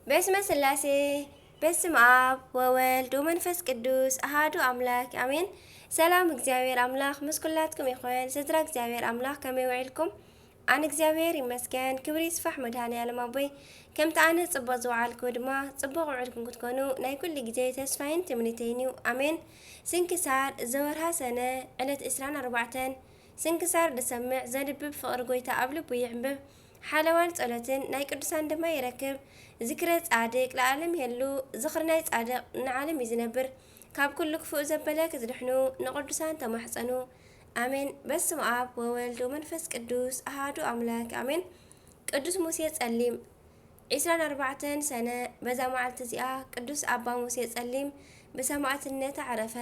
በስመ ስላሴ፣ በስመ ኣብ ወወልድ ወመንፈስ ቅዱስ ኣሃዱ ኣምላክ ኣሜን። ሰላም እግዚኣብሔር ኣምላክ ምስ ኩላትኩም ይኹን። ስድራ እግዚኣብሔር ኣምላክ ከመይ ውዒልኩም? ኣነ እግዚኣብሔር ይመስገን፣ ክብሪ ይስፋሕ መድሃኔ ዓለም ኣቦይ። ከምቲ ኣነ ጽቡቕ ዝወዓልኩ ድማ ጽቡቕ ውዕልኩም ክትኮኑ ናይ ኩሉ ግዜ ተስፋይን ትምኒተይን እዩ። ኣሜን። ስንክሳር ዘወርሃ ሰነ ዕለት ዕስራን ኣርባዕተን። ስንክሳር ዝሰምዕ ዘንብብ ፍቕሪ ጎይታ ኣብ ልቡ ይዕንብብ። ሓለዋን ጸሎትን ናይ ቅዱሳን ድማ ይረክብ። ዝክረ ጻድቅ ለዓለም የሉ። ዝኽሪ ናይ ጻድቅ ንዓለም እዩ ዝነብር። ካብ ኩሉ ክፉእ ዘበለ ክትድሕኑ ንቅዱሳን ተማሕጸኑ። ኣሜን። በስመ ኣብ ወወልድ ወመንፈስ ቅዱስ ኣሃዱ ኣምላክ ኣሜን። ቅዱስ ሙሴ ጸሊም። ዕስራን ኣርባዕተን ሰነ። በዛ መዓልቲ እዚኣ ቅዱስ ኣባ ሙሴ ጸሊም ብሰማዕትነት ኣዕረፈ።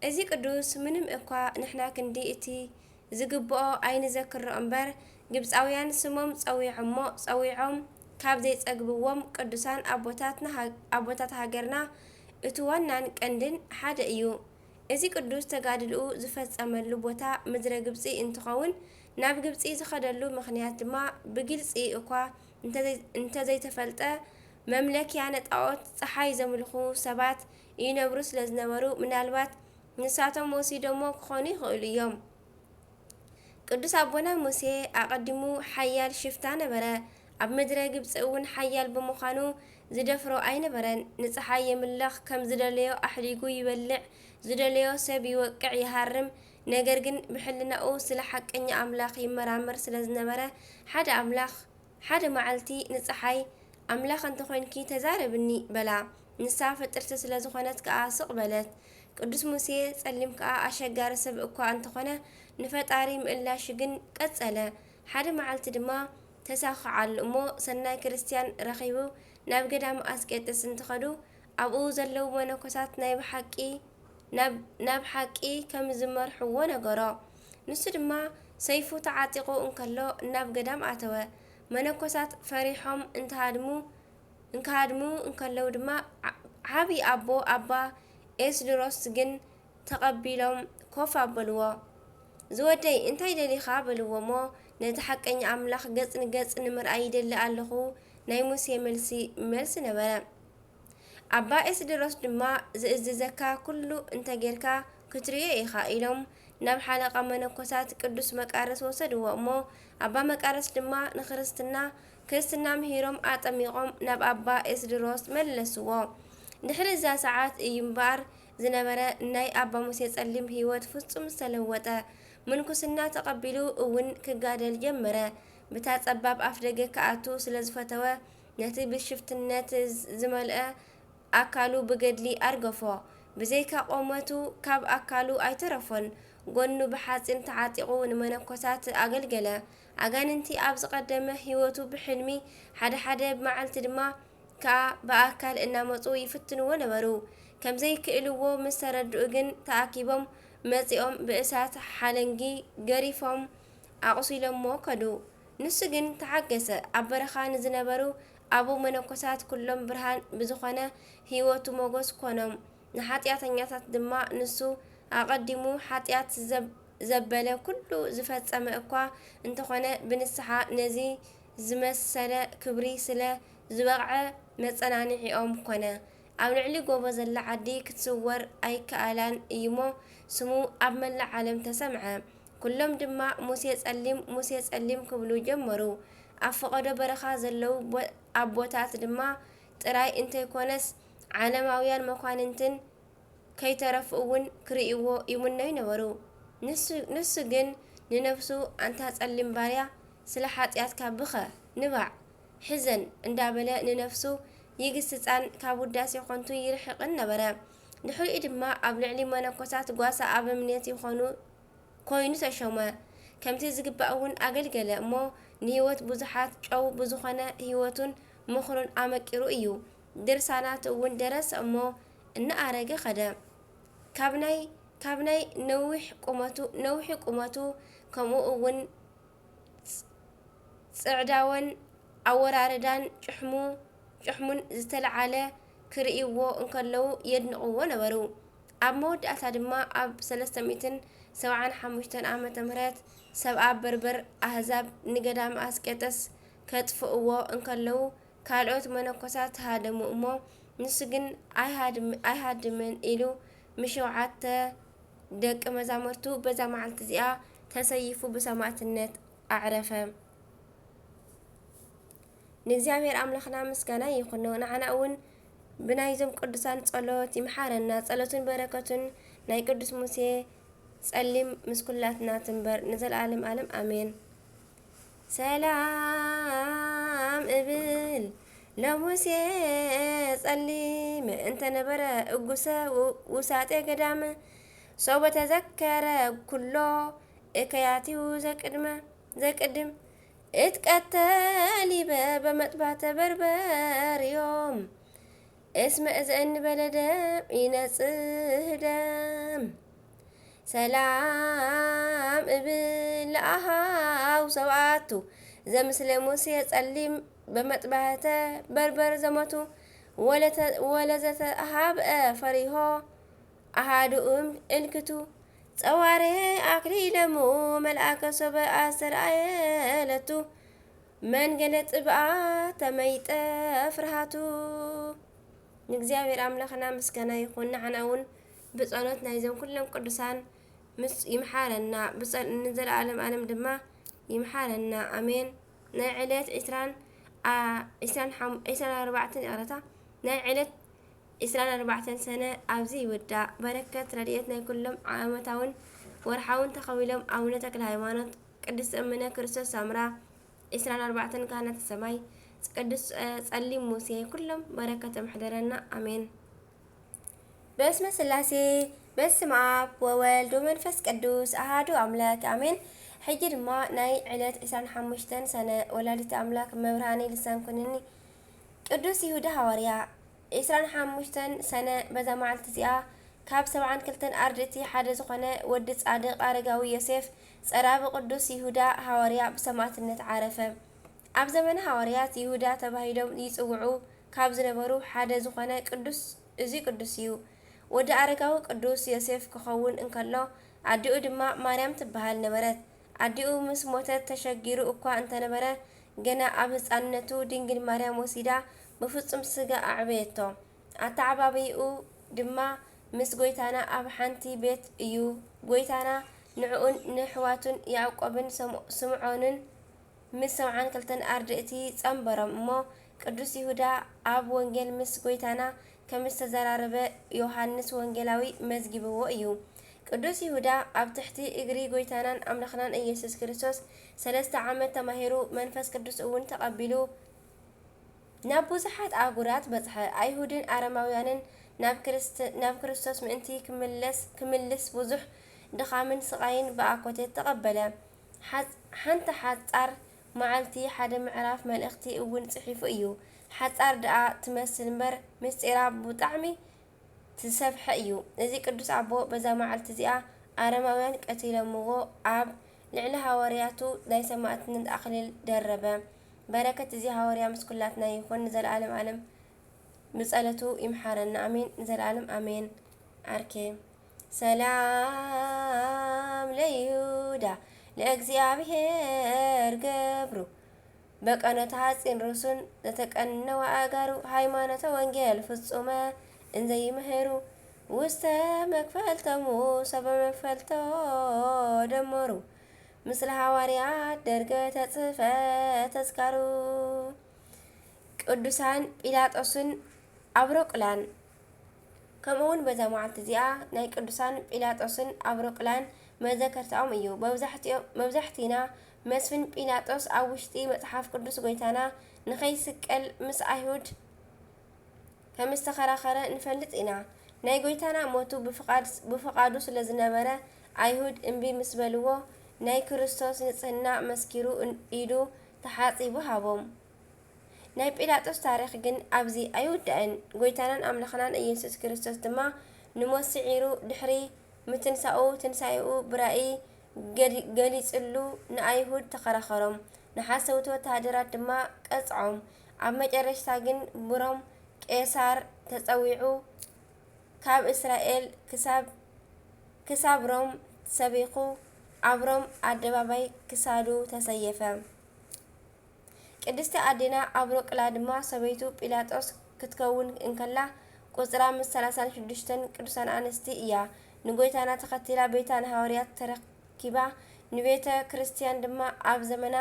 እዚ ቅዱስ ምንም እኳ ንሕና ክንዲ እቲ ዝግብኦ ኣይንዘክሮ እምበር፣ ግብጻውያን ስሞም ጸዊዖሞ፣ ጸዊዖም ካብ ዘይጸግብዎም ቅዱሳን ኣቦታትና ሃ-፣ ኣቦታት ሃገርና እቲ ዋናን ቀንድን ሓደ እዩ። እዚ ቅዱስ ተጋድልኡ ዝፈጸመሉ ቦታ ምድረ ግብጺ እንትኸውን፣ ናብ ግብጺ ዝኸደሉ ምኽንያት ድማ ብግልጺ እኳ እንተዘይ-፣ እንተዘይተፈልጠ፣ መምለኪያ ንጣኦት ጸሓይ ዘምልኹ ሰባት ይነብሩ ስለ ዝነበሩ፣ ምናልባት ንሳቶም ወሲዶሞ ክኾኑ ይኽእሉ እዮም። ቅዱስ ኣቦና ሙሴ ኣቐዲሙ ሓያል ሽፍታ ነበረ። ኣብ ምድረ ግብጺ እውን ሓያል ብምዃኑ ዝደፍሮ ኣይነበረን። ንጸሓይ የምልኽ፣ ከም ዝደለዮ ኣሕዲጉ ይበልዕ፣ ዝደለዮ ሰብ ይወቅዕ ይሃርም። ነገር ግን ብሕልናኡ ስለ ሓቀኛ ኣምላኽ ይመራመር ስለ ዝነበረ፣ ሓደ ኣምላኽ፣ ሓደ መዓልቲ ንጸሓይ፣ ኣምላኽ እንተ ኾይንኪ ተዛረብኒ በላ። ንሳ ፍጥርቲ ስለ ዝኾነት ከኣ ስቕ በለት። ቅዱስ ሙሴ ጸሊም ከኣ ኣሸጋሪ ሰብ እኳ እንተኾነ፣ ንፈጣሪ ምእላሹ ግን ቀጸለ። ሓደ መዓልቲ ድማ ተሳኽዓሉ እሞ፣ ሰናይ ክርስትያን ረኺቡ ናብ ገዳም ኣስቄጥስ እንትኸዱ፣ ኣብኡ ዘለዉ መነኮሳት ናይ ብሓቂ፣ ናብ፣ ናብ ሓቂ ከም ዝመርሕዎ ነገሮ። ንሱ ድማ ሰይፉ ተዓጢቑ እንከሎ ናብ ገዳም ኣተወ። መነኮሳት ፈሪሖም እንትሃድሙ፣ እንክሃድሙ እንከለዉ ድማ፣ ዓ-፣ ዓቢ ኣቦ ኣባ ኤስድሮስ ግን ተቐቢሎም ኮፍ ኣበልዎ። "ዝወደይ፣ እንታይ ደሊኻ?" በልዎ እሞ፣ "ነቲ ሓቀኛ ኣምላኽ ገጽ ንገጽ ንምርኣይ ይደሊ ኣለኹ" ናይ ሙሴ መልሲ መልሲ ነበረ። ኣባ ኤስድሮስ ድማ፣ "ዝእዝዘካ ኩሉ እንተ ጌርካ ክትርእዮ ኢኻ" ኢሎም ናብ ሓለቓ መነኮሳት ቅዱስ መቃርስ ወሰድዎ እሞ፣ ኣባ መቃርስ ድማ ንክርስትና፣ ክርስትና ምሂሮም ኣጠሚቖም ናብ ኣባ ኤስድሮስ መለስዎ። ድሕሪ እዛ ሰዓት እዩ እምበኣር ዝነበረ ናይ ኣባ ሙሴ ጸሊም ህይወት ፍጹም ዝተለወጠ። ምንኩስና ተቐቢሉ እውን ክጋደል ጀመረ። ብታ ጸባብ ኣፍደገ ክኣቱ ስለ ዝፈተወ፣ ነቲ ብሽፍትነት ዝመልአ ኣካሉ ብገድሊ ኣርገፎ። ብዘይካ ቆመቱ ካብ ኣካሉ ኣይተረፎን። ጎኑ ብሓጺን ተዓጢቑ ንመነኮሳት ኣገልገለ። ኣጋንንቲ ኣብ ዝቐደመ ህይወቱ ብሕልሚ፣ ሓደ ሓደ መዓልቲ ድማ ከኣ ብኣካል እናመጹ ይፍትንዎ ነበሩ። ከም ዘይክእልዎ ምስ ተረድኡ ግን ተኣኪቦም መጺኦም ብእሳት ሓለንጊ ገሪፎም ኣቑሲሎሞ ከዱ። ንሱ ግን ተሓገሰ። ኣብ በረኻ ንዝነበሩ ኣበው መነኮሳት ኩሎም ብርሃን ብዝኾነ ህይወቱ ሞገስ ኮኖም። ንሓጢኣተኛታት ድማ ንሱ ኣቐዲሙ ሓጢኣት ዘብ-፣ ዘበለ ኩሉ ዝፈጸመ እኳ እንተኾነ፣ ብንስሓ ነዚ ዝመሰለ ክብሪ ስለ ዝበቕዐ መጸናንዒኦም ኮነ። ኣብ ልዕሊ ጎቦ ዘላ ዓዲ ክትስወር ኣይከኣላን እዩሞ፣ ስሙ ኣብ መላእ ዓለም ተሰምዐ። ኩሎም ድማ "ሙሴ ጸሊም፣ ሙሴ ጸሊም" ክብሉ ጀመሩ። ኣብ ፈቐዶ በረኻ ዘለዉ ቦ-፣ ኣቦታት ድማ ጥራይ እንተይኮነስ፣ ዓለማውያን መኳንንትን ከይተረፉ እውን ክርእይዎ ይምነዩ ነበሩ። ንሱ፣ ንሱ ግን ንነፍሱ፣ "ኣንታ ጸሊም ባርያ፣ ስለ ሓጢኣትካ ብኸ፣ ንባዕ፣ ሕዘን" እንዳበለ ንነፍሱ ይግስጻን ካብ ውዳሴ ኾንቱ ይርሕቕን ነበረ። ድሕሪኡ ድማ ኣብ ልዕሊ መነኮሳት ጓሳ ኣበምኔት ይኾኑ ኮይኑ ተሾመ። ከምቲ ዝግባእ እውን ኣገልገለ እሞ፣ ንህይወት ብዙሓት ጨው ብዝኾነ ህይወቱን ምኽሩን ኣመቂሩ እዩ። ድርሳናት እውን ደረሰ እሞ፣ እናኣረገ ኸደ። ካብ ናይ፣ ካብ ናይ ነዊሕ ቁመቱ፣ ነዊሒ ቁመቱ፣ ከምኡ እውን ጽ-፣ ጽዕዳወን ኣወራርዳን ጭሕሙ፣ ጭሕሙን ዝተለዓለ ክርእይዎ እንከለዉ የድንቕዎ ነበሩ። ኣብ መወዳእታ ድማ ኣብ ሰለስተ ሚእትን ሰብዓን ሓሙሽተን ዓመተ ምህረት ሰብኣ በርበር ኣህዛብ ንገዳም ኣስቄጥስ ከጥፍእዎ እንከለዉ ካልኦት መነኮሳት ሃደሙ እሞ፣ ንሱ ግን ኣይሃድም-፣ ኣይሃድምን ኢሉ፣ ምስ ሸውዓተ ደቂ መዛሙርቱ በዛ መዓልቲ እዚኣ ተሰይፉ ብሰማእትነት ኣዕረፈ። ንእግዚኣብሔር ኣምላኽና ምስጋና ይኹኖ። ንዓና እውን ብናይዞም ቅዱሳን ጸሎት ይምሓረና። ጸሎትን በረከቱን ናይ ቅዱስ ሙሴ ጸሊም ምስ ኩላትና ትንበር ንዘለዓለም ዓለም፣ ኣሜን። ሰላም እብል ለሙሴ ጸሊም እንተ ነበረ እጉሰ ው-፣ ውሳጤ ገዳም ሶበ ተዘከረ ኩሎ እከያቲሁ ዘቅድመ፣ ዘቅድም እትቀተል ይበ በመጥባተ በርበርዮም እስመ እዘ እንበለ ደም ይነጽህ ደም። ሰላም እብል ለአሃው ሰብኣቱ ዘምስለ ሙሴ ጸሊም በመጥባህተ በርበር ዘመቱ ወለተ-፣ ወለዘተሃብአ ፈሪሆ ኣሃዱኡም እልክቱ ጸዋሬ ኣክሊለሙ መልኣከ ሶበ ኣስተርኣየ ለቱ መንገለ ጽብኣ ተመይጠ ፍርሃቱ። ንእግዚኣብሔር ኣምላኽና ምስጋና ይኹን። ንዓና እውን ብጸሎት ናይዞም ኩሎም ቅዱሳን ምስ ይምሓረና፣ ብጸ-፣ ንዘለዓለም ዓለም ድማ ይምሓረና። ኣሜን። ናይ ዕለት ዒስራን፣ ኣ፣ ዒስራን ሓም-፣ ዒስራን ኣርባዕተን፣ ይቕረታ፣ ናይ ዕለት ዒስራን ኣርባዕተን ሰነ ኣብዚ ይውዳእ። በረከት ረድኤት ናይ ኩሎም ዓመታውን ወርሓውን ተኸዊሎም ኣቡነ ተክለ ሃይማኖት፣ ቅድስት እምነ ክርስቶስ ሳምራ፣ ዒስራን ኣርባዕተን ካህናተ ሰማይ፣ ቅዱስ ጸ-፣ ጸሊም ሙሴ፣ ኩሎም በረከቶም ይሕደረና። ኣሜን። በስመ ስላሴ፣ በስመ ኣብ ወወልድ ወመንፈስ ቅዱስ ኣሃዱ ኣምላክ ኣሜን። ሕጂ ድማ ናይ ዕለት ዒስራን ሓሙሽተን ሰነ ወላዲተ ኣምላክ መብርሃኒ ልሳን ኩንኒ። ቅዱስ ይሁዳ ሃዋርያ፣ ዒስራን ሓሙሽተን ሰነ በዛ መዓልቲ እዚኣ ካብ ሰብዓን ክልተን ኣርድእቲ ሓደ ዝኾነ ወዲ ጻድቕ ኣረጋዊ ዮሴፍ ጸራቢ ቅዱስ ይሁዳ ሃዋርያ ብሰማእትነት ዓረፈ። ኣብ ዘመነ ሃዋርያት ይሁዳ ተባሂሎም ይጽውዑ ካብ ዝነበሩ ሓደ ዝኾነ ቅዱስ፣ እዚ ቅዱስ እዩ። ወዲ ኣረጋዊ ቅዱስ ዮሴፍ ክኸውን እንከሎ፣ ኣዲኡ ድማ ማርያም ትበሃል ነበረት። ኣዲኡ ምስ ሞተት ተሸጊሩ እኳ እንተነበረ፣ ገና ኣብ ህጻንነቱ ድንግል ማርያም ወሲዳ ብፍጹም ስጋ ኣዕበየቶ። ኣተዓባብይኡ ድማ ምስ ጎይታና ኣብ ሓንቲ ቤት እዩ። ጎይታና ንዕኡን ንሕዋቱን ያዕቆብን ሰም-፣ ስምዖንን ምስ ሰብዓን ክልተን ኣርድእቲ ጸንበሮም እሞ፣ ቅዱስ ይሁዳ ኣብ ወንጌል ምስ ጎይታና ከም ዝተዘራረበ ዮሃንስ ወንጌላዊ መዝጊብዎ እዩ። ቅዱስ ይሁዳ ኣብ ትሕቲ እግሪ ጎይታናን ኣምላኽናን ኢየሱስ ክርስቶስ ሰለስተ ዓመት ተማሂሩ፣ መንፈስ ቅዱስ እውን ተቐቢሉ፣ ናብ ብዙሓት ኣህጉራት በጽሐ። ኣይሁድን ኣረማውያንን ናብ ክርስት-፣ ናብ ክርስቶስ ምእንቲ ክምለስ፣ ክምልስ ብዙሕ ድኻምን ስቓይን ብኣኮቴት ተቐበለ። ሓጽ-፣ ሓንቲ ሓጻር መዓልቲ ሓደ ምዕራፍ መልእኽቲ እውን ጽሒፉ እዩ። ሓጻር ደኣ ትመስል እምበር፣ ምስጢራ ብጣዕሚ ትሰፍሐ እዩ። እዚ ቅዱስ ኣቦ በዛ መዓልቲ እዚኣ ኣረማውያን ቀቲሎምዎ፣ ኣብ ልዕሊ ሃዋርያቱ ናይ ሰማእትነት ኣኽሊል ደረበ። በረከት እዚ ሃዋርያ ምስ ኩላትና ይኹን ንዘለዓለም ዓለም። ብጸሎቱ ይምሓረና። ኣሜን። ንዘለዓለም ኣሜን። ዓርኬ ሰላም ለይሁዳ ለእግዚኣብሔር ገብሩ በቀኖት ሓጺን ርእሱን ዘተቀነወ ኣእጋሩ ሃይማኖተ ወንጌል ፍጹመ እንዘይምህሩ ውስተ መክፈልተሙ ሰበ መክፈልቶ ደመሩ ምስለ ሃዋርያት ደርገ ተጽሕፈ ተዝካሩ። ቅዱሳን ጲላጦስን ኣብሮቅላን። ከምኡ እውን በዛ መዓልቲ እዚኣ ናይ ቅዱሳን ጲላጦስን ኣብሮቅላን መዘከርታኦም እዩ። መብዛሕትኦ-፣ መብዛሕቲና መስፍን ጲላጦስ ኣብ ውሽጢ መጽሓፍ ቅዱስ ጎይታና ንኸይስቀል ምስ ኣይሁድ ከም ዝተኸራኸረ ንፈልጥ ኢና። ናይ ጎይታና ሞቱ ብፍቓድ-፣ ብፍቓዱ ስለ ዝነበረ፣ ኣይሁድ እምቢ ምስ በልዎ፣ ናይ ክርስቶስ ንጽህና መስኪሩ እን-፣ ኢዱ ተሓጺቡ ሃቦም። ናይ ጲላጦስ ታሪኽ ግን ኣብዚ ኣይውዳእን። ጎይታናን ኣምላኽናን ኢየሱስ ክርስቶስ ድማ ንሞት ስዒሩ ድሕሪ ምትንሳኡ፣ ትንሳኤኡ ብራእይ ገሊ-፣ ገሊጽሉ ንኣይሁድ ተኸራኸሮም፣ ንሓሰውቲ ወተሃደራት ድማ ቀጽዖም። ኣብ መጨረሽታ ግን ብሮም ቄሳር ተጸዊዑ ካብ እስራኤል ክሳብ፣ ክሳብ ሮም ሰቢኹ ኣብ ሮም ኣደባባይ ክሳዱ ተሰየፈ። ቅድስቲ ኣዴና ኣብሮቅላ ድማ ሰበይቱ ጲላጦስ ክትከውን እንከላ፣ ቁጽራ ምስ ሰላሳን ሽዱሽተን ቅዱሳን ኣንስቲ እያ። ንጎይታና ተኸቲላ ቤታ ንሃዋርያት ተረኪባ፣ ንቤተ ክርስቲያን ድማ ኣብ ዘመና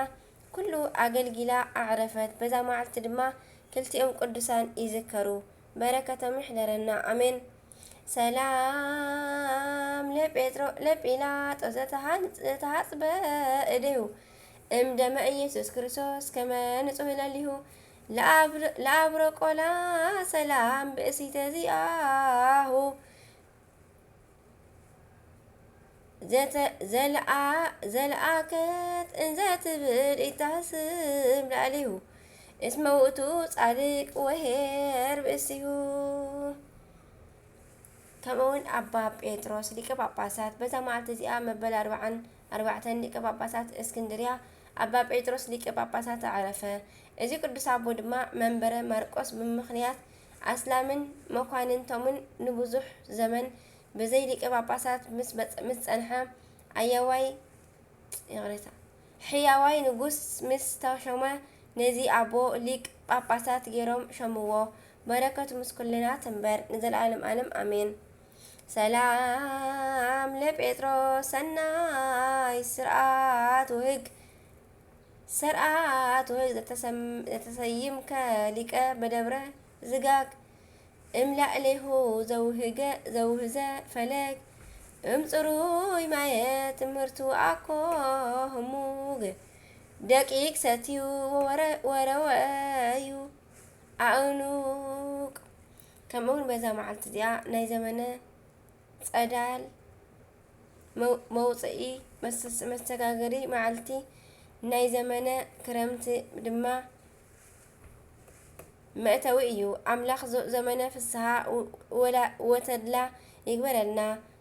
ኩሉ ኣገልጊላ ኣዕረፈት። በዛ መዓልቲ ድማ ክልቲኦም ቅዱሳን ይዝከሩ። በረከቶም ይሕደረና፣ ኣሜን። ሰላም ለጴጥሮ ለጲላጦስ ዘተሃን-፣ ዘተሃጽበ እዴሁ እምደመ ኢየሱስ ክርስቶስ ከመ ንጹህ ለሊሁ ለአብር-፣ ለአብረቆላ ሰላም ብእሲተ ዚአሁ ዘተ-፣ ዘልአ-፣ ዘልአከት እንዘ ትብል ኢታስብ ላዕሌሁ እስመ ውእቱ ጻድቅ ወሄር ብእሲሁ። ከምኡውን ኣባ ጴጥሮስ ሊቀ ጳጳሳት፣ በዛ መዓልቲ እዚኣ መበል ኣርብዓን ኣርባዕተን ሊቀ ጳጳሳት እስክንድርያ ኣባ ጴጥሮስ ሊቀ ጳጳሳት ኣዕረፈ። እዚ ቅዱስ ኣቦ ድማ መንበረ ማርቆስ ብምኽንያት ኣስላምን መኳንንቶምን ንብዙሕ ዘመን ብዘይ ሊቀ ጳጳሳት ምስ በጽ-፣ ምስ ጸንሐ፣ ኣያዋይ፣ ይቕሬታ፣ ሕያዋይ ንጉስ ምስ ተሾመ፣ ነዚ ኣቦ ሊቅ ጳጳሳት ገይሮም ሸምዎ። በረከቱ ምስ ኩልና ትንበር ንዘለዓለም ዓለም፣ ኣሜን። ሰላም ለጴጥሮስ ሰናይ ስርዓት ውህግ፣ ስርዓት ውህግ ዘተሰም-፣ ዘተሰይምከ ሊቀ በደብረ ዝጋግ፣ እምላእሌሁ ዘውህገ-፣ ዘውህዘ ፈለግ፣ እምጽሩይ ማየ ትምህርቱ ኣኮ ህሙግ፣ ደቂቅ ሰትዩ ወረ-፣ ወረወዩ ኣእኑቅ። ከምኡውን በዛ መዓልቲ እዚኣ ናይ ዘመነ ጸዳል መው-፣ መውጽኢ መሰስ-፣ መሰጋገሪ መዓልቲ፣ ናይ ዘመነ ክረምቲ ድማ መእተዊ እዩ። ኣምላኽ ዘ-፣ ዘመነ ፍስሃ ወ-፣ ወላ-፣ ወተድላ ይግበረልና።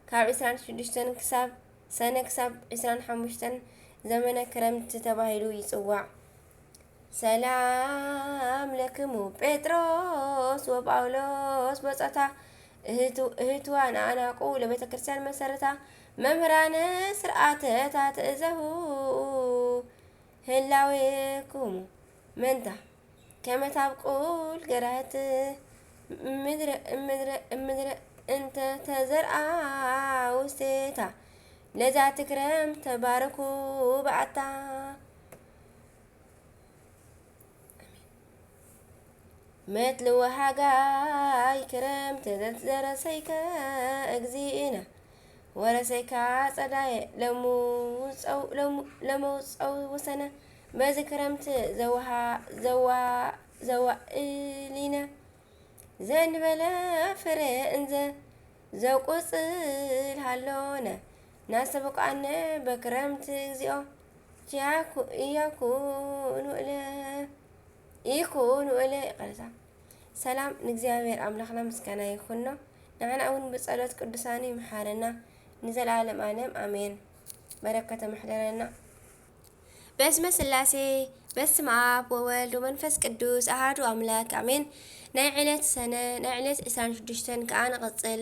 ካብ ዕስራን ሽዱሽተን ክሳብ ሰነ ክሳብ ዕስራን ሓሙሽተን ዘመነ ክረምቲ ተባሂሉ ይጽዋዕ። ሰላም ለክሙ ጴጥሮስ ወጳውሎስ በጾታ እህቱ-፣ እህትዋ ንኣናቁ ለቤተ ክርስቲያን መሰረታ መምህራነ ስርዓተ ታትእዘሁ ህላዌክሙ መንታ ከመ ታብቁል ገራህት ምድረ፣ ምድረ፣ ምድረ እንተ ተዘርኣ ውስቴታ ለዛ ትክረም ተባረኩ በዓታ። መትልወ ሃጋይ ክረምት ዘረሰይከ እግዚእነ ወረሰይካ ጸዳየ ለሙጸው-፣ ለሙ-፣ ለመውጸው ወሰነ በዚ ክረምት ዘውሃ-፣ ዘዋ-፣ ዘዋእሊነ ዘንበለ ፍሬ እንዘ ዘቁጽል ሃሎነ ናስተበቋነ በክረምት እግዚኦ ኪያኩ-፣ ኢያኩን ውእለ ኢኩን ውእለ ይቕርታ። ሰላም ንእግዚኣብሔር ኣምላኽና ምስጋና ይኹኖ። ንዓና እውን ብጸሎት ቅዱሳኑ ይምሓረና ንዘለዓለም ዓለም ኣሜን። በረከተ መሕደረና። በስመ ስላሴ በስመ ኣብ ወወልድ ወመንፈስ ቅዱስ ኣሃዱ ኣምላክ ኣሜን። ናይ ዕለት ሰነ ናይ ዕለት ዕስራን ሽዱሽተን ከኣ ንቐጽል።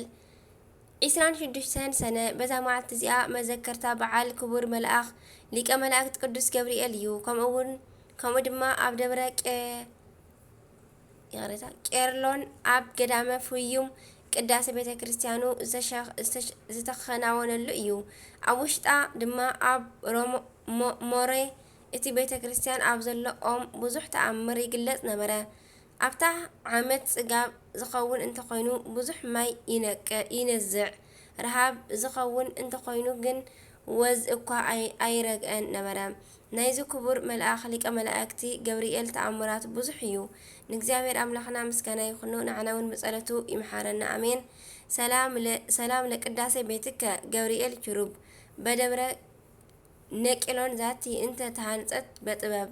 ዕስራን ሽዱሽተን ሰነ በዛ መዓልቲ እዚኣ መዘከርታ በዓል ክቡር መልኣኽ ሊቀ መላእክት ቅዱስ ገብርኤል እዩ። ከምኡ እውን፣ ከምኡ ድማ ኣብ ደብረ ቄ-፣ ይቕሬታ፣ ቄርሎን ኣብ ገዳመ ፍዩም ቅዳሴ ቤተ ክርስቲያኑ ዝተሸ-፣ ዝተሽ-፣ ዝተኸናወነሉ እዩ። ኣብ ውሽጣ ድማ ኣብ ሮሞ-፣ ሞ-፣ ሞሬ እቲ ቤተ ክርስቲያን ኣብ ዘሎ ኦም ብዙሕ ተኣምር ይግለጽ ነበረ። ኣብታ ዓመት ጽጋብ ዝኸውን እንተኾይኑ ብዙሕ ማይ ይነቅ-፣ ይነዝዕ። ረሃብ ዝኸውን እንተኾይኑ ግን ወዝ እኳ ኣይ-፣ ኣይረግአን ነበረ። ናይዚ ክቡር መልኣኽ ሊቀ መላእክቲ ገብርኤል ተኣምራቱ ብዙሕ እዩ። ንእግዚኣብሔር ኣምላኽና ምስጋና ይኹኖ፣ ንዓና እውን ብጸሎቱ ይምሓረና። ኣሜን። ሰላም ለ-፣ ሰላም ለቅዳሴ ቤትከ ገብርኤል ኪሩብ በደብረ ነቂሎን ዛቲ እንተ ተሃንጸት በጥበብ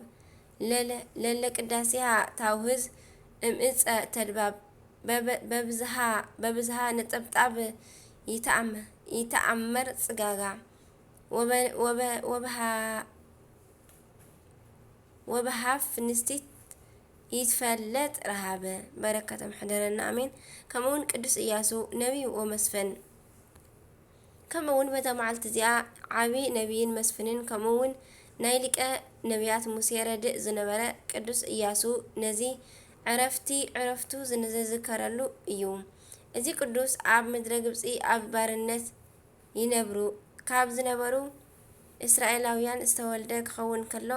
ለለ፣ ለለ ቅዳሴሃ ታውህዝ እምእጸ ተድባብ በበ-፣ በብዝሃ፣ በብዝሃ ነጠብጣብ ይተኣመ-፣ ይተኣመር ጽጋጋ ወበ-፣ ወበ-፣ ወበሃ-፣ ወበሃፍ ንስቲት ይትፈለጥ ረሃበ። በረከቶም ሕደረና፣ ኣሜን። ከምኡ እውን ቅዱስ ኢያሱ ነቢይ ወመስፍን፣ ከምኡ እውን በዛ መዓልቲ እዚኣ ዓቢ ነቢይን መስፍንን፣ ከምኡ እውን ናይ ሊቀ ነቢያት ሙሴ ረድእ ዝነበረ ቅዱስ ኢያሱ ነዚ ዕረፍቲ ዕረፍቱ ዝንዝከረሉ እዩ። እዚ ቅዱስ ኣብ ምድረ ግብጺ ኣብ ባርነት ይነብሩ ካብ ዝነበሩ እስራኤላውያን ዝተወልደ ክኸውን ከሎ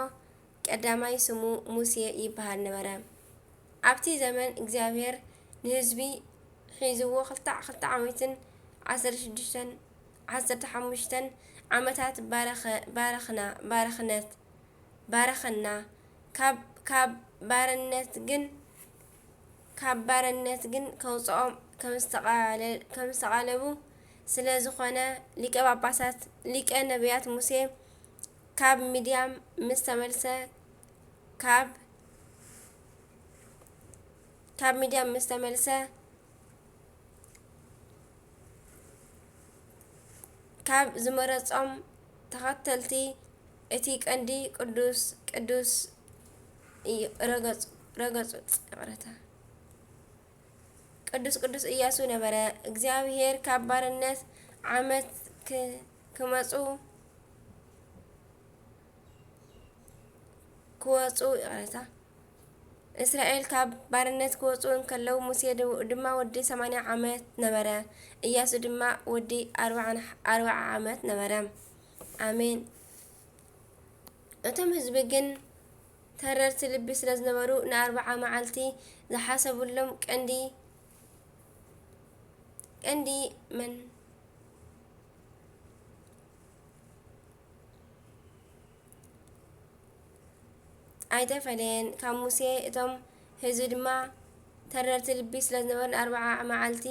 ቀዳማይ ስሙ ሙሴ ይበሃል ነበረ። ኣብቲ ዘመን እግዚኣብሔር ንህዝቢ ሒዝዎ ክልተ ክልተ ዓመትን ዓሰርተ ሽዱሽተን ዓሰርተ ሓሙሽተን ዓመታት ባረኸ ባረኽና ባረኽነት ባረኸና ካብ ካብ ባርነት ግን ካብ ባርነት ግን ከውፅኦም ከም ዝተቓለ- ከም ዝተቓለቡ ስለ ዝኾነ ሊቀ ጳጳሳት ሊቀ ነቢያት ሙሴ ካብ ሚድያም ምስ ተመልሰ ካብ ካብ ሚድያም ምስ ተመልሰ ካብ ዝመረጾም ተኸተልቲ እቲ ቀንዲ ቅዱስ ቅዱስ እዩ ረገጹ ረገጹ ይቕረታ ቅዱስ ቅዱስ ኢያሱ ነበረ። እግዚኣብሔር ካብ ባርነት ዓመት ክ- ክመጹ ክወጹ ይቕረታ እስራኤል ካብ ባርነት ክወጹ እንከለዉ ሙሴ ድ- ድማ ወዲ ሰማንያ ዓመት ነበረ። ኢያሱ ድማ ወዲ ኣርብዓ ኣርብዓ ዓመት ነበረ። ኣሜን። እቶም ህዝቢ ግን ተረርቲ ልቢ ስለ ዝነበሩ ንኣርብዓ መዓልቲ ዝሓሰብሎም ቀንዲ ቀንዲ መን ኣይተፈለየን ካብ ሙሴ እቶም ህዝቢ ድማ ተረርቲ ልቢ ስለ ዝነበሩ ንኣርብዓ መዓልቲ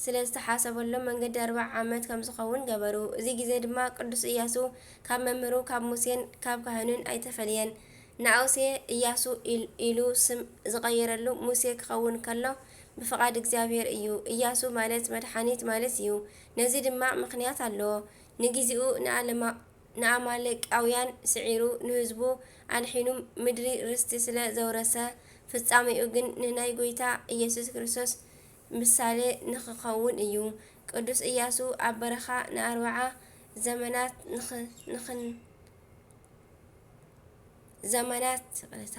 ስለ ዝተሓሰበሎም መንገዲ ኣርብዓ ዓመት ከም ዝኸውን ገበሩ። እዚ ግዜ ድማ ቅዱስ ኢያሱ ካብ መምህሩ ካብ ሙሴን ካብ ካህኑን ኣይተፈለየን። ንኣውሴ ኢያሱ ኢል- ኢሉ ስም ዝቐየረሉ ሙሴ ክኸውን ከሎ ብፍቓድ እግዚኣብሔር እዩ። ኢያሱ ማለት መድሓኒት ማለት እዩ። ነዚ ድማ ምኽንያት ኣለዎ። ንግዚኡ ንኣለማ- ንኣማሌቃውያን ስዒሩ ንህዝቡ ኣድሒኑ ምድሪ ርስቲ ስለ ዘውረሰ፣ ፍጻሜኡ ግን ንናይ ጐይታ ኢየሱስ ክርስቶስ ምሳሌ ንኽኸውን እዩ። ቅዱስ ኢያሱ ኣብ በረኻ ንኣርብዓ ዘመናት ንኽ- ንኽን- ዘመናት ይቕሬታ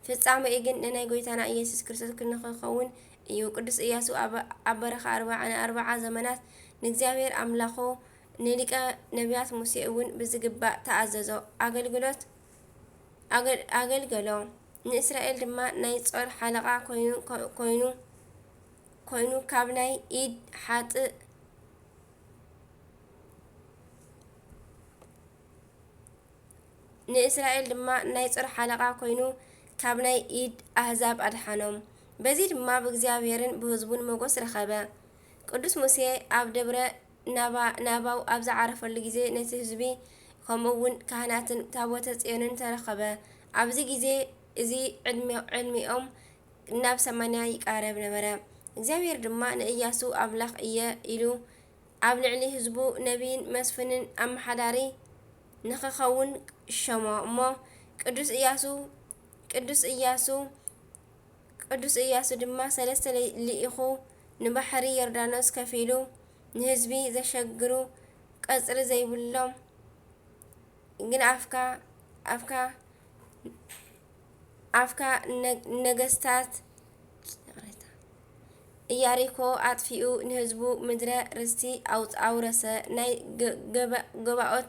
ፍጻሜኡ ግን ንናይ ጐይታና ኢየሱስ ክርስቶስ ክንክኸውን እዩ። ቅዱስ ኢያሱ ኣብ ኣብ በረኻ ኣርብዓ ንኣርብዓ ዘመናት ንእግዚኣብሔር ኣምላኹ ንሊቀ ነቢያት ሙሴ እውን ብዝግባእ ተኣዘዞ። ኣገልግሎት ኣገል- ኣገልገሎ። ንእስራኤል ድማ ናይ ጾር ሓለቓ ኮይኑ ኮይኑ ኮይኑ ካብ ናይ ኢድ ሓጥእ ንእስራኤል ድማ ናይ ጾር ሓለቓ ኮይኑ ካብ ናይ ኢድ ኣህዛብ ኣድሓኖም። በዚ ድማ ብእግዚኣብሔርን ብህዝቡን ሞገስ ረኸበ። ቅዱስ ሙሴ ኣብ ደብረ ናባ- ናባው ኣብ ዝዓረፈሉ ግዜ ነቲ ህዝቢ ከምኡ እውን ካህናትን ታቦተ ጽዮንን ተረኸበ። ኣብዚ ግዜ እዚ ዕድሚ- ዕድሚኦም ናብ ሰማንያ ይቃረብ ነበረ። እግዚኣብሔር ድማ ንእያሱ ኣምላኽ እየ ኢሉ ኣብ ልዕሊ ህዝቡ ነቢይን መስፍንን ኣመሓዳሪ ንኽኸውን ሸሞ እሞ ቅዱስ እያሱ ቅዱስ እያሱ ቅዱስ እያሱ ድማ ሰለስተ ልኢኹ ንባሕሪ ዮርዳኖስ ከፊሉ ንህዝቢ ዘሸግሩ ቀጽሪ ዘይብሎም ግን ኣፍካ ኣፍካ ኣፍካ ነገስታት ኢያሪኮ ኣጥፊኡ ንህዝቡ ምድረ ርስቲ ኣውረሰ። ናይ ገባኦት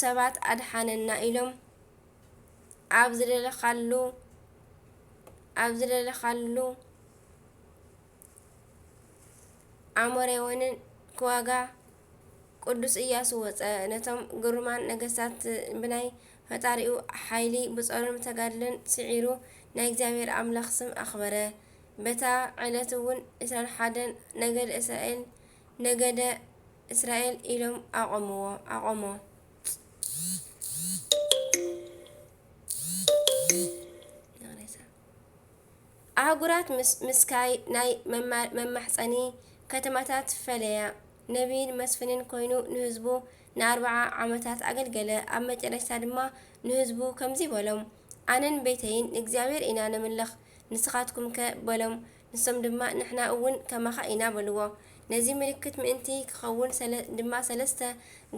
ሰባት ኣድሓነና ኢሎም ኣብ ዝደለኻሉ ኣብ ዝደለኻሉ ኣሞሬዎንን ክዋጋ ቅዱስ ኢያሱ ወጸ። ነቶም ግሩማን ነገስታት ብናይ ፈጣሪኡ ሓይሊ ብጾርን ብተጋድሎን ስዒሩ ናይ እግዚኣብሔር ኣምላኽ ስም ኣኽበረ። በታ ዕለት እውን ዕስራን ሓደን ነገደ እስራኤል ነገደ እስራኤል ኢሎም ኣቖምዎ ኣቖሞ። ኣህጉራት ምስ ምስካይ ናይ መማሕጸኒ ከተማታት ፈለያ። ነቢይን መስፍንን ኮይኑ ንህዝቡ ንኣርብዓ ዓመታት ኣገልገለ። ኣብ መጨረሽታ ድማ ንህዝቡ ከምዚ በሎም፣ ኣነን ቤተይን ንእግዚኣብሔር ኢና ነምልኽ፣ ንስኻትኩምከ በሎም። ንሶም ድማ ንሕና እውን ከማኻ ኢና በልዎ። ነዚ ምልክት ምእንቲ ክኸውን ሰለ-፣ ድማ ሰለስተ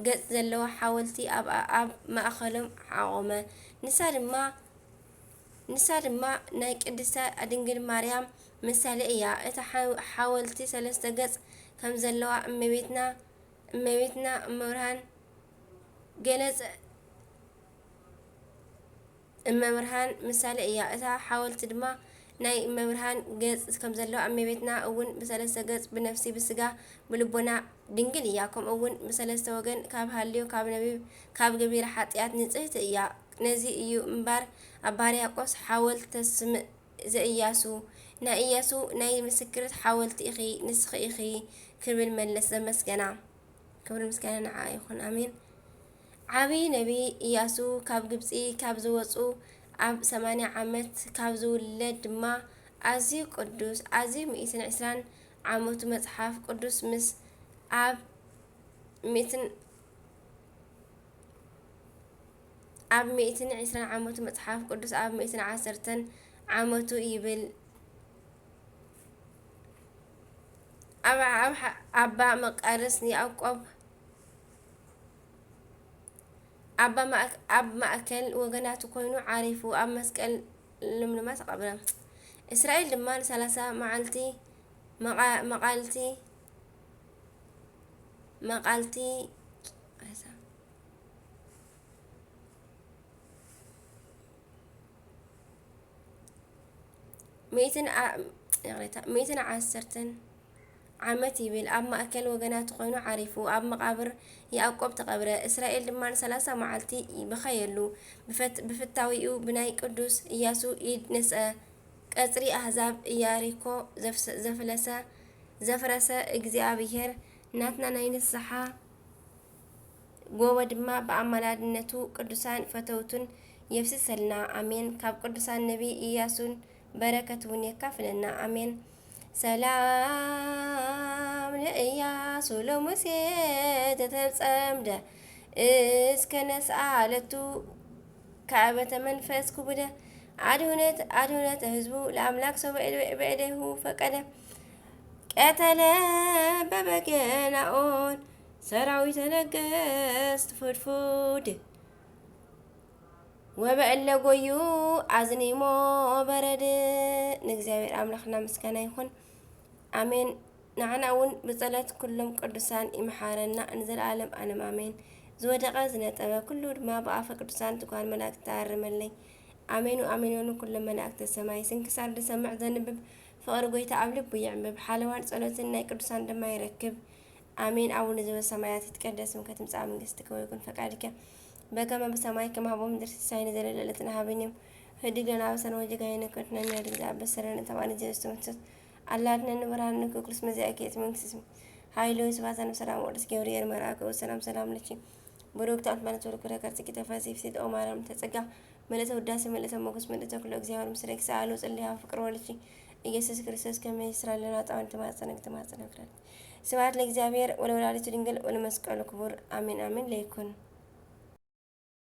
ገጽ ዘለዋ ሓወልቲ ኣብ፣ ኣብ ማእከሎም ኣቖመ። ንሳ ድማ፣ ንሳ ድማ ናይ ቅድስተ ድንግል ማርያም ምሳሌ እያ። እታ ሓው-፣ ሓወልቲ ሰለስተ ገጽ ከም ዘለዋ እመቤትና፣ እመቤትና እመብርሃን ገለጸ። እመብርሃን ምሳሌ እያ። እታ ሓወልቲ ድማ ናይ እመብርሃን ገጽ ከም ዘለዋ፣ እመቤትና እውን ብሰለስተ ገጽ፣ ብነፍሲ፣ ብስጋ፣ ብልቦና ድንግል እያ። ከምኡ እውን ብሰለስተ ወገን ካብ ሃልዮ፣ ካብ ነቢብ፣ ካብ ገቢረ ሓጢኣት ንጽህቲ እያ። ነዚ እዩ እምበር ኣባ ሕርያቆስ ሓወልቲ ተስምዕ ዘኢያሱ፣ ናይ ኢያሱ ናይ ምስክርት ሓወልቲ ኢኺ፣ ንስኺ ኢኺ ክብል መለስ ዘመስገና። ክብሪ ምስጋና ንዓኣ ይኹን፣ ኣሜን። ዓቢ ነቢ ኢያሱ ካብ ግብጺ ካብ ዝወጹ ኣብ ሰማንያ ዓመት ካብ ዝውለድ ድማ ኣዝዩ ቅዱስ፣ ኣዝዩ ሚእትን ዕስራን ዓመቱ መጽሓፍ ቅዱስ ምስ ኣብ ሚእትን፣ ኣብ ሚእትን ዕስራን ዓመቱ መጽሓፍ ቅዱስ ኣብ ሚእትን ዓሰርተን ዓመቱ ይብል። ኣብ፣ ኣብ ሓ-፣ ኣባ መቃርስ ያዕቆብ ኣባ ማእክ-፣ ኣብ ማእከል ወገናቱ ኮይኑ ዓሪፉ፣ ኣብ መስቀል ልምልማ ተቐብረ። እስራኤል ድማ ንሰላሳ መዓልቲ መቓ-፣ መቓልቲ፣ መቓልቲ፣ ሚእትን ዓ-፣ ይቕሬታ፣ ሚእትን ዓሰርተን ዓመት ይብል፣ ኣብ ማእከል ወገናቱ ኮይኑ ዓሪፉ፣ ኣብ መቓብር ያዕቆብ ተቐብረ። እስራኤል ድማ ንሰላሳ መዓልቲ በኸየሉ። ብፈት-፣ ብፍታዊኡ ብናይ ቅዱስ ኢያሱ ኢድ ነስአ። ቀጽሪ ኣህዛብ ኢያሪኮ ዘፍስ-፣ ዘፍለሰ፣ ዘፍረሰ እግዚኣብሔር ናትና ናይ ንስሓ ጎቦ ድማ ብኣማላድነቱ ቅዱሳን ፈተውቱን የፍስሰልና። ኣሜን። ካብ ቅዱሳን ነቢይ ኢያሱን በረከት እውን የካፍለና። ኣሜን። ሰላም ለኢያሱ ለሙሴ ተተጸምደ እስከ ነስኣለቱ ካዕበተ መንፈስ ክቡደ ኣድሁነት፣ ኣድሁነት ህዝቡ ለኣምላክ ሰው በእደ-፣ በእደሁ ፈቀደ ቀተለ በበገናኦን ሰራዊተ ነገስት ፍድፉድ ወበእለ ጎዩ ኣዝኒሞ በረድ። ንእግዚኣብሔር ኣምላኽና ምስጋና ይኹን። ኣሜን። ንዓና እውን ብጸሎት ኩሎም ቅዱሳን ይምሓረና ንዘለኣለም ኣለም ኣሜን። ዝወደቐ ዝነጠበ ኩሉ ድማ ብኣፈ ቅዱሳን ትጓል መላእክት ተኣርመለይ። ኣሜኑ ኣሜኖኑ ኩሎም መላእክተ ሰማይ። ስንክሳር ዝሰምዕ ዘንብብ ፍቕሪ ጎይታ ኣብ ልቡ ይዕምብብ። ሓለዋን ጸሎትን ናይ ቅዱሳን ድማ ይረክብ። ኣሜን። ኣቡነ ዘበሰማያት ይትቀደስ ስምከ ትምጻእ መንግስትከ ወይኩን ፈቃድከ በከመ በሰማይ ከማሁ በምድር። ሲሳየነ ዘለለ ዕለትነ ሀበነ ዮም። ህድግ ለነ አበሳነ ወጌጋየነ ከመ ንሕነኒ ንህድግ ለዘአበሰለነ። ተማነ ኢየሱስ ክርስቶስ አላ አድነኒ ወብርሃነነ ኩሉ እስመ ዚአከ ይእቲ መንግስት ስም ኃይል ወስብሐት ለዓለመ ዓለም። ሰላም ቅዱስ ገብርኤል መልአከ ወሰላም ሰላም ለኪ ብሩክት አንቲ ማለት ወልኩረ ከርጽኪ ተፈሲ ፍሲት ኦ ማርያም ተጸጋ ምልእተ ውዳሴ ምልእተ ሞገስ ምልእተ ኩሎ እግዚአብሔር ምስሌኪ ሰአሉ ጽልያ ፍቅር ወልኪ ኢየሱስ ክርስቶስ ከመ ይስራ ለነ ጣውን ተማጸነ ተማጸነ ክራል ስብሐት ለእግዚአብሔር ወለወላዲቱ ድንግል ወለመስቀሉ ክቡር አሜን አሜን ለይኩን።